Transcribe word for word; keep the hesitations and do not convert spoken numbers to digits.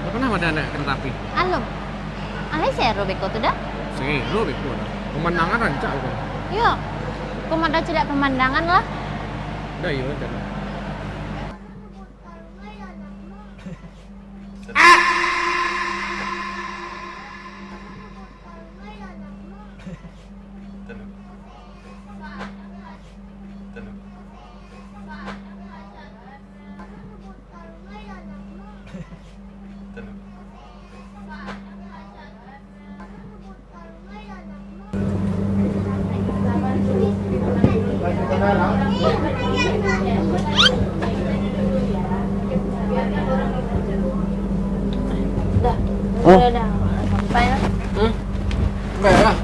Pernah ada naik kereta api? Alun. Alai sero beko tu dah? Sero beko dah. Pemandangan rancak bukan? Iyo. Pemandangan caliak pemandangan lah. Dah iyo dah. Dah. Oh. Dah, dah. Sampai lah. Hmm? Baiklah.